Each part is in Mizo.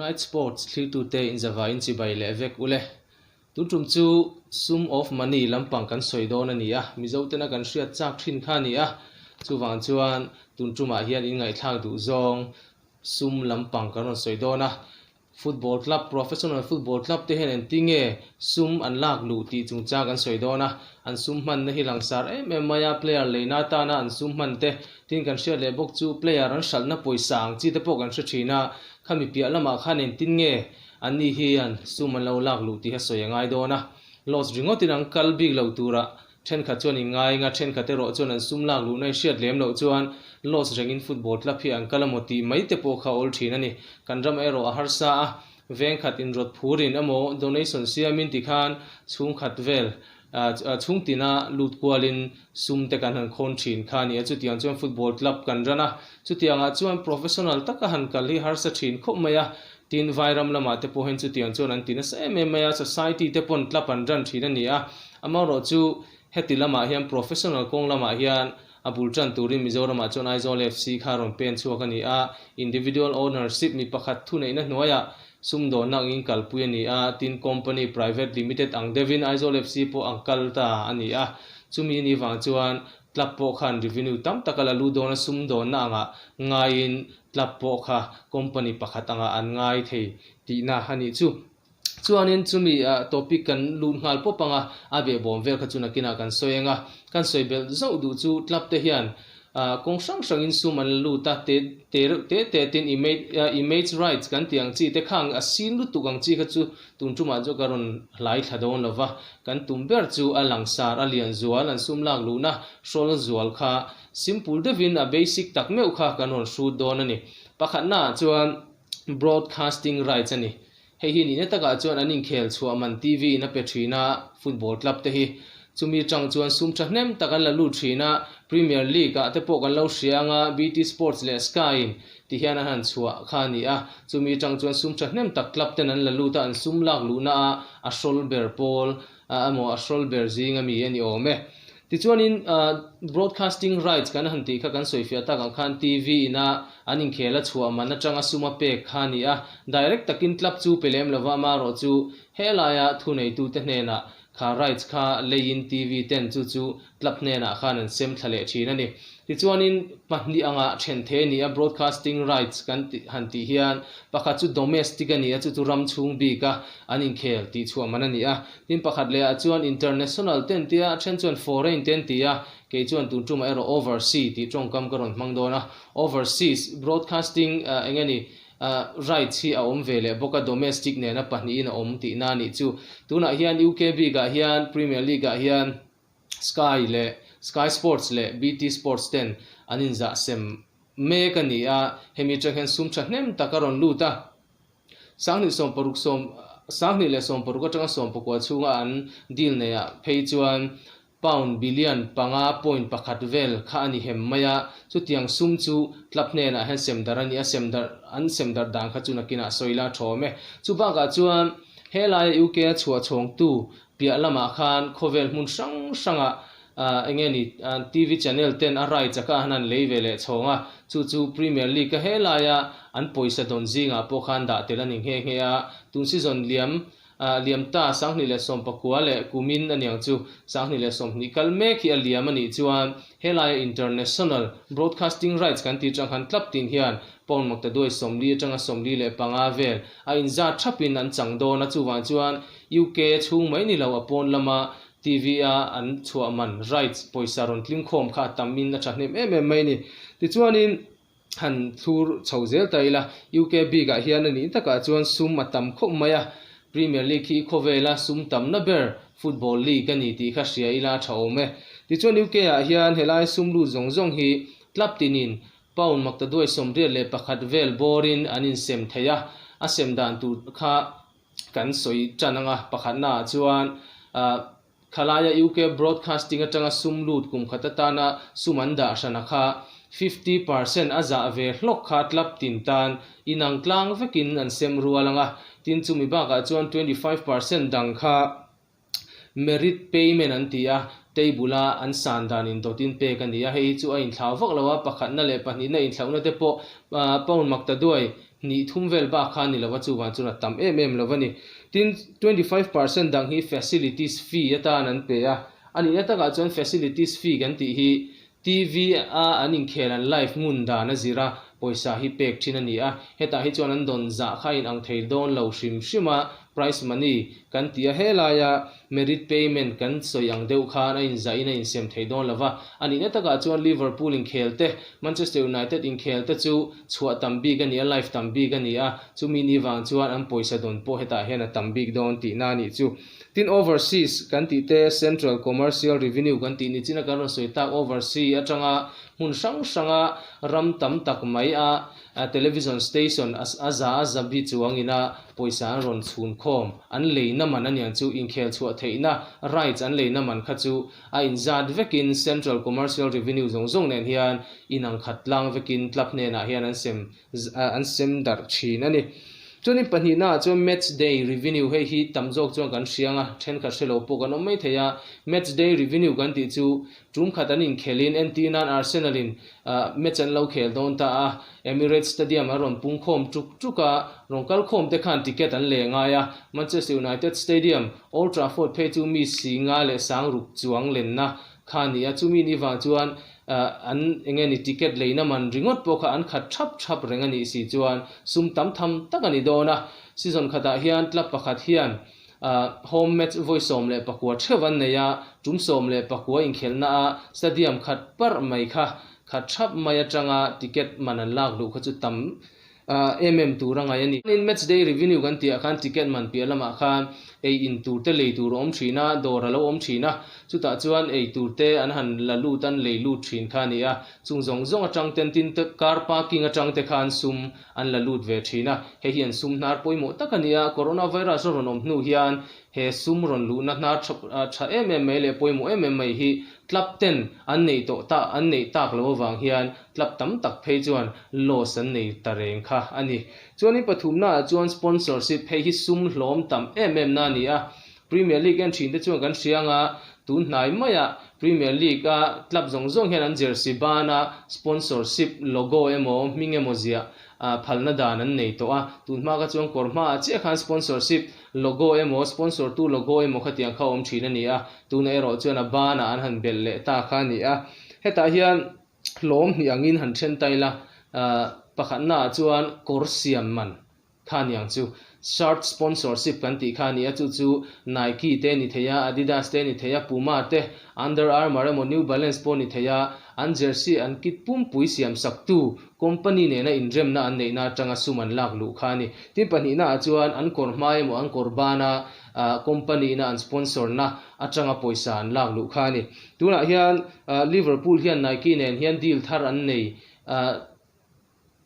Tonight Sports thlirtute inzavaiin chibai leh vek ule. Tun tum chu sum of money lampang kan sawi dawn a ni a, Mizo tena kan hriat chak thin kha a ni a, chuvang chuan tun tumah hian inngaihthlak duh zawng sum lampang kan rawn sawi dawn a. Football club, professional football club te hian engti nge sum an lak luh tih chungchang kan sawi dawn a, an sum hmanna hi langsar em em mai a, player leina atana an sum hman te, tin kan hriat leh bawk chu player an hralhna pawisa ang chi te pawh kan hre thin a, khami piah lamah khan engtin nge anni hian sum an lo lak luh tih a sawi a ngai dawn a, loss ringawtin an kal bik lo turah Thenkhat chuan in ngai nga, thenkhat erawh chuan an sum lak luhna i hriat lem loh chuan loss rengin football club hi an kal a maw tih mai te pawh kha a awl thin a ni. Kan ram erawh a harsa a, vengkhat inrawt phurin emaw donation siamin tikhan chhungkhat vel chhungtina lut kualin sum te kan han khawn thin kha a ni a, chutiang chuan football club kan ran a, chutiangah chuan professional taka han kal hi harsa thin khawp mai a, tin Vairam lamah te pawh hian chutiang chuan an ti nasa em em mai a, society te pawn club an ran thin a ni a. Amaherawh chu heti lamah hian professional kawng lamah hian a bul tan turin Mizoramah chuan Aizawl FC kha rawn pen chhuak a ni a, individual ownership mi pakhat thuneihna hnuaiah sumdawnna angin kalpui a ni a, tin company private limited ang deuhin Aizawl FC pawh ang kal ta a ni a, chumi ni vang chuan club pawh khan revenue tam tak a la lu dawn a, sumdawnna angah ngaiin club pawh kha company pakhat angah an ngai thei tihna a nih chu. Chuanin chumi topic kan lut nghal pawp ang a, a behbawm vel kha chu nakinah kan sawi ang a. Kan sawi belh zauh duh chu club te hian kawng hrang hrangin sum an la lut a, te te reuh te te tin image rights kan tih ang chi te khang a sin lutuk ang chi kha chu tun tumah chu ka rawn hlai thla dawn lo va. Kan tum ber chu a langsar a lian zual an sum lak luhna hrawl zual kha simple deuhin a basic tak meuh kha kan rawn hrut dawn a ni. Pakhatnaah chuan broadcasting rights a ni. Hei hi nihna takah chuan an inkhel chhuah man TV in a pe thin a, football club te hi. Chumi atang chuan sum thahnem tak an la lut thin a, Premier League ah te pawh kan lo hria anga BT Sports leh Sky in ti hian an han chhuah kha a ni a. Chumi atang chuan sum thahnem tak club ten an la lut a, an sum lak luhna a a hrawl ber pawl emaw a hrawl ber zing ami a ni awm e. Tichuanin broadcasting rights kan han tih kha kan sawifiah tak ang khan TV ina an inkhel a chhuah man atanga sum a pek kha a ni a, direct takin club chu pe lem lova amaherawh chu helaia thuneitute hnenah kha rights kha leiin TV ten chu chu club hnenah khan an sem thla leh thin a ni. Tichuanin pahnih anga then thei a ni a, broadcasting rights kan han tih hian pakhat chu domestic a ni a, chu chu ram chhung bika an inkhel tih chhuah man a ni a. Tin pakhat leh ah chuan international te an tia, a then chuan foreign te an ti a, kei chuan tun tumah erawh oversea tih tawngkam ka rawn hmang dawn a. Overseas broadcasting eng nge ni rights hi a awm ve leh bawk a, domestic nena pahnihin a awm tihna a nih chu. Tunah hian UK bikah hian Premier League ah hian Sky leh Sky Sports leh BT Sports ten an inzah sem mek a ni a, hemi atang hian sum thahnem tak a rawn lut a. 2016 sawm 2016 atanga 19 chhunga an deal neihah phei chuan pound billion 5.1 vel kha a ni hem mai a, chutiang sum chu club hnenah hian sem darh a ni a, sem darh an sem darh dan kha chu nakinah sawi la a thawm e. Chu bakah chuan helaia UK a chhuah chhawngtu piah lamah khan khawvel hmun hrang hrangah Eng nge ni, TV channel ten a rai chaka han han lei ve leh chhawng a, chu chu Premier League a he laia an pawisa dawn zingah pawh khan dah tel a ni nghe nghe a, tun season liam liam ta 2019 leh kumin a niang chu 2020 kal mek hi a liam a nih chuan helaia international broadcasting rights kan tih tang han tlap tin hian pound maktaduai 40 atanga 45 vel a inzat thapin an chang dawn a, chuvang chuan UK chhung mai ni lo a pawn lama TV a an chhuah man, rights, pawisa rawn tling khawm kha a tam in a thahnem em em mai a ni. Tichuanin han thlur chho zel ta ila, UK bik ah hian a nih takah chuan sum a tam khawp mai a, Premier League hi khawvela sum tamna ber football league a ni tih kha hria ila a tha awm e. Tichuan UK ah hian helai sum lut zawng zawng hi club tinin pound maktaduai 81 vel bawrin an insem thei a, a sem dan tur kha kan sawi tan anga pakhatna ah chuan ah khalaia UK Broadcasting atanga sum lut kum khat atana sum an dah hrana kha 50% a zah ve hlawk kha club tin tan inang tlang vekin an sem rual anga tin chumi bakah chuan 25% dang kha Merit payment an ti a, table a an san dan indawtin pek a ni a, hei hi chu a inthlau vak lo a, pakhatna leh pahnihna inthlauhna te pawh pound makta duai Hnih thum vel bak kha a ni lova, chuvang chuan a tam em em lo a ni. Tin, 25% dang hi facilities fee atan an pe a, a nihna takah chuan facilities fee kan tih hi TV a an inkhel an live ngun dan a zir a, pawisa hi pek thin a ni a, hetah hi chuan an dawn zah kha a inang thei dawn lo hrim hrim a, prize money kan ti a, helaia merit payment kan sawi ang deuh khan a inzah in a insem thei dawn lo va, a nihna takah chuan Liverpool inkhel te, Manchester United inkhel te chu chhuah tam bik a ni a, live tam bik a ni a, chumi ni vang chuan an pawisa dawn pawh hetah hian a tam bik dawn tihna a nih chu. Tin, overseas kan tih te, Central Commercial Revenue kan tih ni chin a kan rawn sawi tak oversea atanga hmun hrang hranga ram tam tak mai a television station a za a za bi chuangin a pawisa an rawn chhun khawm an leina man aniang chu inkhel chhuah theihna rights an leina man kha chu a inzat vekin Central Commercial Revenue zawng zawng nen hian inang khat tlang vekin club hnenah hian an sem an sem darh thin a ni. Chuanin pahnihnaah chuan Match Day Revenue hei hi tam zawk chuan kan hriang a, thenkhat hre lo pawh kan awm mai thei a. Match Day Revenue kan tih chu tum khat an inkhelhin entir nan Arsenal in match an lo khel dawn ta a, Emirates Stadium an rawn pung khawm tuk tuk a, rawn kal khawm te khan ticket an leh ngai a. Manchester United Stadium, Old Trafford phei chu mi si nga leh sang ruk chuang lenna kha a ni a, chumi ni vang chuan an eng nge ni ticket leina man ringawt pawh kha an khat thap thap reng a nih si chuan sum tam tham tak a ni dawn a. Season khatah hian club pakhat hian home match vawi 19 theuh an nei a, tum 19 inkhelhna a stadium khat parh mai kha khat thap mai atanga ticket man an lak luh kha chu tam em em tur a ngaih a ni. Tin, match day revenue kan tih ah khan ticket man piah lamah khan ei in tur te lei tur a awm thin a, dawr a lo awm thin a, chutah chuan ei tur te an han la lut an lei lut thin kha a ni a, chung zawng zawng atang ten tin car parking atang te khan sum an la lut ve thin a, hei hi an sum hnar pawimawh tak a ni a, coronavirus a rawn awm hnu hian He sum rawn luhna hnar tha em em mai leh pawimawh em em mai hi club ten an neih tawh ta an neih tak loh avang hian club tam tak phei chuan loss an nei ta reng kha a ni. Chuanin pathumnaah chuan sponsorship hei hi sum hlawm tam em em na a ni a. Premier League en thin te chuan kan hria anga tun hnai maiah Premier League a club zawng zawng hian an jersey bana sponsorship logo emaw hming emaw ziah phalna dan an nei tawh a. Tun hma kha chuan kawr hmaah chiah khan sponsorship Logo emaw sponsor tu logo emaw khatiang kha awm thin a ni a, tuna erawh chuan a banah an han belh leh ta kha a ni a. Hetah hian hlawm hnih angin han then ta ila, pakhatnaah chuan kawr siam man kha a ni ang chu. Shirt sponsorship kan tih kha a ni a, chu chu Nike te a ni thei a, Adidas te a ni thei a, Puma te, Under Armour emaw New Balance pawh a ni thei a, an jersey an kit pumpui siam saktu Company nena inremna an neihna atanga sum an lak luh kha a ni. Tin pahnihnaah chuan an kawr hma emaw an kawr bana company ina an sponsor na atanga pawisa an lak luh kha a ni. Tunah hian Liverpool hian Nike nen hian deal thar an nei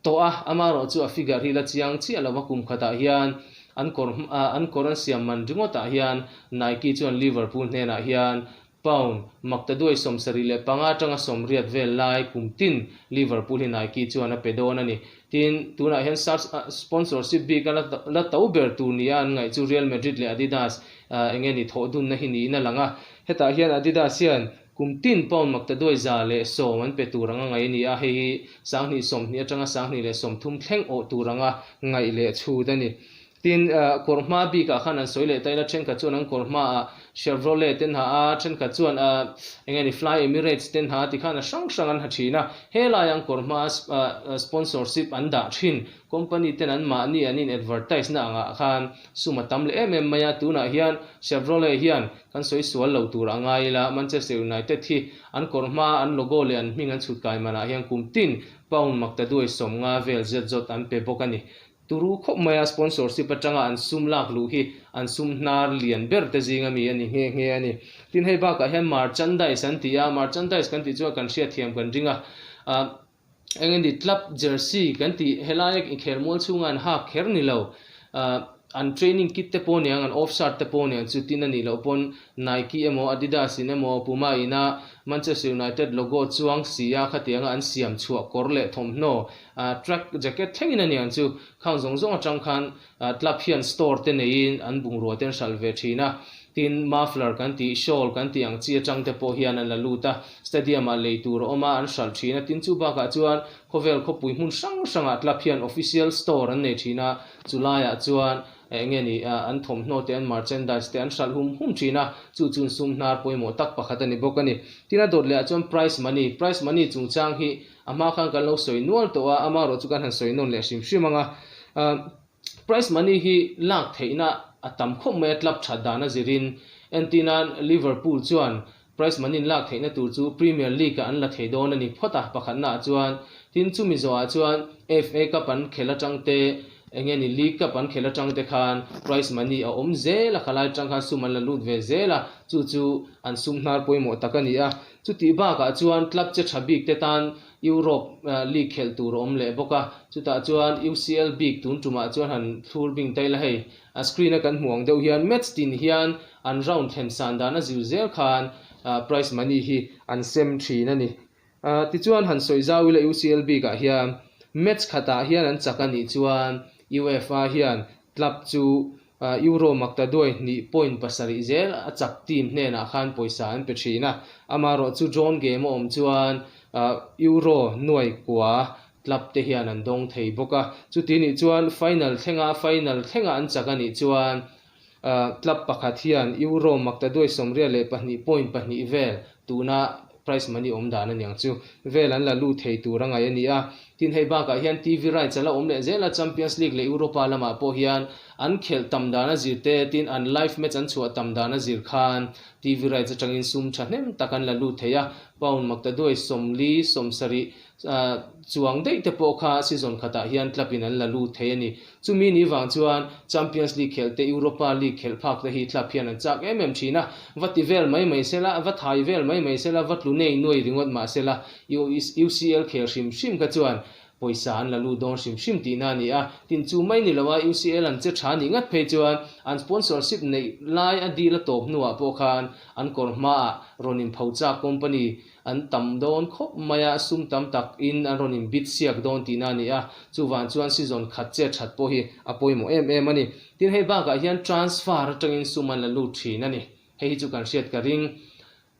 tawh a, amaherawh chu a figure hi la chiang chiah lo va, kum khatah hian an kawr an kawr an siam man ringawtah hian Nike chuan Liverpool hnenah hian Pound maktaduai 75 atanga 80 vel lai kum tin Liverpool hi Nike chuan a pe dawn a ni. Tin, tunah hian sponsorship bik a la to ber tur nia an ngaih chu Real Madrid leh Adidas eng nge ni thawh dunna hi niin a lang a. Hetah hian Adidas hian kum tin pound maktaduai 110 an pe tur anga ngaih a ni a, hei hi 2020 atanga 2030 thleng awh tur anga ngaih leh chhut a ni. Tin, kawr hma bikah khan an sawi leh ta ila, thenkhat chuan an kawr hmaah Chevrolet te an ha a, thenkhat chuan eng nge ni Fly Emirates te an ha a tikhan a hrang hrang an ha thin a. Helai an kawr hmaa sponsorship an dah thin company ten an mahni an in advertise na angah khan sum a tam leh em em mai a. Tunah hian Chevrolet hian kan sawi sual lo tur a ngai ila, Manchester United hi an kawr hmaa an logo leh an hming an chhut kai manah hian kum tin pound maktaduai 50 vel zet zawt an pe bawk a ni. Turu khawp mai a sponsorship atanga an sum lak luh hi an sum hnar lian ber te zinga mi a ni nghe nghe a ni. Tin hei bakah hian merchandise an ti a, merchandise kan tih chuan kan hriatthiam kan ring a, ah eng nge ni club jersey kan tih helaia inkhel mual chhunga an hak kher ni lo, ah an training kit te pawh niang an off shirt te pawh niang chu tin a nih loh pawn Nike emaw Adidas in emaw Puma ina Manchester United logo chuang si a khatianga an siam chhuah kawr leh thawmhnaw. Track jacket thlengin a ni ang chu. Khang zawng zawng atang khan club hian store te neiin an bungrua te an hralh ve thin a. Tin, muffler kan tih, shawl kan tih ang chi atang te pawh hian an la lut a. Stadium ah lei tur a awm a, an hralh thin a. Tin, chu bakah chuan khawvel khawpui hmun hrang hrangah club hian official store an nei thin a. Chu laiah chuan Eng nge ni, an thawmhnaw te, an merchandise te an hralh hum hum thin a, chu chu sum hnar pawimawh tak pakhat a ni bawk a ni. Tin a dawt leh ah chuan prize money, prize money chungchang hi a hma khan kan lo sawi nual tawh a, amaherawh chu kan han sawi nawn leh hrim hrim ang a. Prize money hi lak theihna a tam khawp mai a, club that dan a zirin. Entirnan Liverpool chuan Prize money in lak theihna tur chu Premier League ah an la thei dawn a ni phawt a, pakhatna ah chuan. Tin, chumi zawhah chuan FA Cup an khel atang te, eng nge ni League Cup an khel atang te khan prize money a awm zel a, khalai atang khan sum an la lut ve zel a, chu chu an sum hnar pawimawh tak a ni a. Chutih bakah chuan club che tha bik te tan Europe League khelh tur a awm leh bawk a, chutah chuan UCL bik tun tumah chuan han thlur bing ta ila hei, A screen a kan hmuh ang deuh hian match tin hian an round thlen san dan a zir zel khan prize money hi an sem thin a ni. Tichuan han sawi zau ila UCL bikah hian match khatah hian an chak a nih chuan UEFA hian club chu Euro maktaduai hnih point pasarih zel a chak team hnenah khan pawisa an pe thin a. Amaherawhchu drawn game a awm chuan Euro nuai kua Club te hian an dawng thei bawk a, chuti nih chuan final thlenga final thlenga an chak a nih chuan club pakhat hian Euro maktaduai 82 point pahnih vel tuna prize money awm dan a niang chu vel an la lut thei tur a ngaih a ni a. Tin hei bakah hian TV rights a la awm leh zel a, Champions League leh Europa lamah pawh hian an khelh tam dan a zir te, tin an live match an chhuah tam dan a zir khan TV rights atangin sum thahnem tak an la lut thei a, pound maktaduai 40, 70 Chuang daih te pawh kha season khatah hian club in an la lut thei a ni. Chumi ni vang chuan Champions League khelh te, Europa League khelh phak te hi club hian an chak em em thin a. Va ti vel mai mai sela, va thai vel mai mai sela, va tlu nei nuai ringawt mah sela, UCL khel hrim hrim kha chuan pawisa an la lut dawn hrim hrim tihna a ni a. Tin chu mai ni lo a, UCL an che tha nih ngat phei chuan an sponsorship neih lai a deal a tawp hnuah pawh khan an kawr hmaah rawn inpho chak company An tam dawn khawp mai a, sum tam tak in an rawn in bid siak dawn tihna a ni a, chuvang chuan season khat che that pawh hi a pawimawh em em a ni. Tin hei bakah hian transfer atangin sum an la lut thin a ni. Hei hi chu kan hriat ka ring.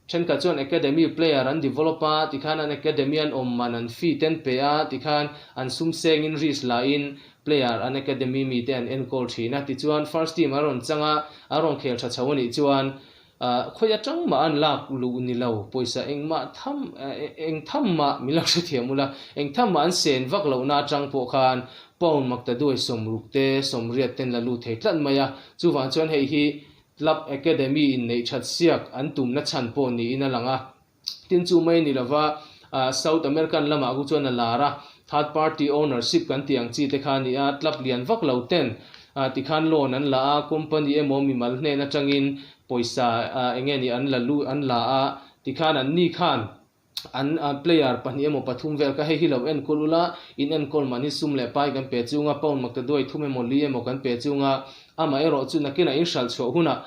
Thenkhat chuan academy player an develop a, tikhan an academy an awm man an fee te an pe a, tikhan an sum sengin risk la in player an academy mite an enkawl thin a, tichuan first team an rawn chang a, an rawn khel tha chho a nih chuan Khawi atang mah an lak luh ni lo, pawisa engmah tham, eng tham mah min lo hrethiam ula, eng tham mah an sen vak lohna atang pawh khan pound maktaduai 60 te, 80 ten la lut thei tlat mai a. Chuvang chuan hei hi Club Academy in neih that siak an tumna chhan pawh niin a lang a. Tin chu mai ni lova South American lamah khu chuan a lar a, third party ownership kan tih ang chi te kha a ni a, club lian vak lo ten tikhan loan an la a, company emaw mimal hnen atangin pawisa eng nge ni an la lu an la a, tikhan an ni khan an player pahnih emaw pathum vel kha hei hi lo enkawl ula, in enkawl mahni sum leh pai kan pe chunga pound maktaduai thum emaw li emaw kan pe chunga amaherawh chu nakinah in hralh chhuah hunah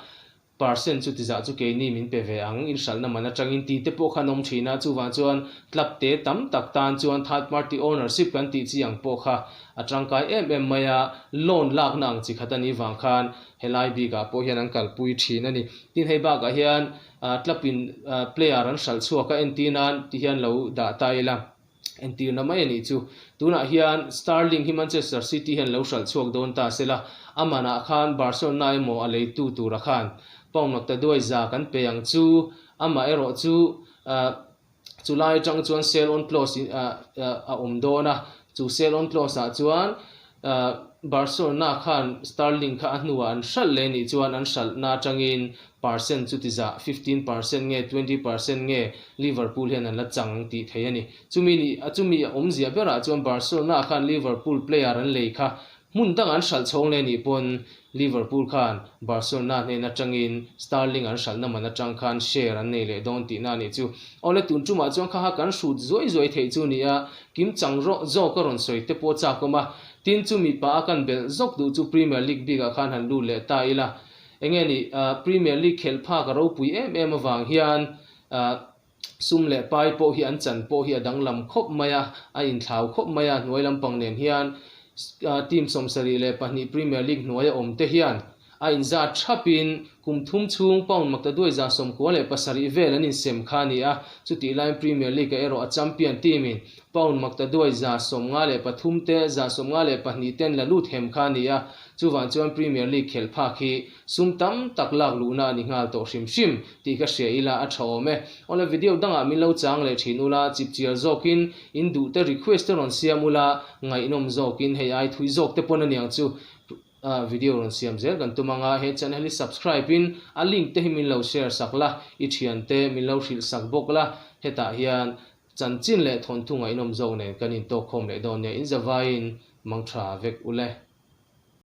Percent chu tizah chu keini min pe ve ang, inhralhna man atangin tih te pawh khan awm thin a, chuvang chuan club te tam tak tan chuan third party ownership kan tih chi ang pawh kha a tangkai em em mai a, loan lakna ang chi khat a nih vang khan helai bikah pawh hian an kalpui thin a ni. Tin hei bakah hian club in player an hralh chhuak a entir nan ti hian lo dah ta ila. Entirna mai a nih chu. Tunah hian Sterling hi Manchester City hian lo hralh chhuak dawn ta se la, a manah khan Barcelona emaw a leitu tura khan pound makta duai za kan pe ang chu. Amah erawh chu chu lai atang chuan sell on clause a awm dawn a, chu sell on clause ah chuan Barcelona khan Sterling kha a hnuah an hralh leh nih chuan an hralhna atangin percent chu ti zah, 15% nge 20% nge Liverpool hian an la chang tih thei a ni. Chumi nih a chumi a awmzia berah chuan Barcelona khan Liverpool player an lei kha hmun dang an hralh chhawng leh nih pawn Liverpool khan Barcelona hnen atangin Sterling an hralhna man atang khan share an nei leh dawn tihna a nih chu. Awle tun tumah chuan kha kha kan hrut zuai zuai theih chu ni a, kim chang rawh zawk a rawn sawi te pawh chak awm a. Tin chumi pah a kan belh zawk duh chu Premier League bikah khan han lut leh ta ila. Enge ni, Premier League khelh phak a ropui em em avang hian. Sum leh pai pawh hi an chan pawh hi a danglam khawp mai a, a inthlau khawp mai a, hnuai lampang nen hian team 72 Premier League hnuaia awm te hian a inzat thapin kum thum chhung pound maktaduai 97 vel an insem kha a ni a, chutih laiin Premier League-ah erawh a champion team-in pound maktaduai 53 te 52 ten la lut hem kha a ni a, chuvang chuan Premier League khelh phak hi Sum tam tak lak luhna a ni nghal tawh hrim hrim tih ka hria ila a tha awm e. Awle video dangah min lo chang leh thin ula, chipchiar zawkin in duh te request te rawn siam ula, ngaihnawm zawkin hei ai thui zawk te pawn aniang chu video rawn siam zel kan tum anga he channel hi subscribe in a link te hi min lo share sak la, i thian te min lo hrilh sak bawk la, hetah hian chanchin leh thawnthu ngaihnawm zawk nen kan intawkkhawm leh dawn nia, in zavaiin mangtha vek ule.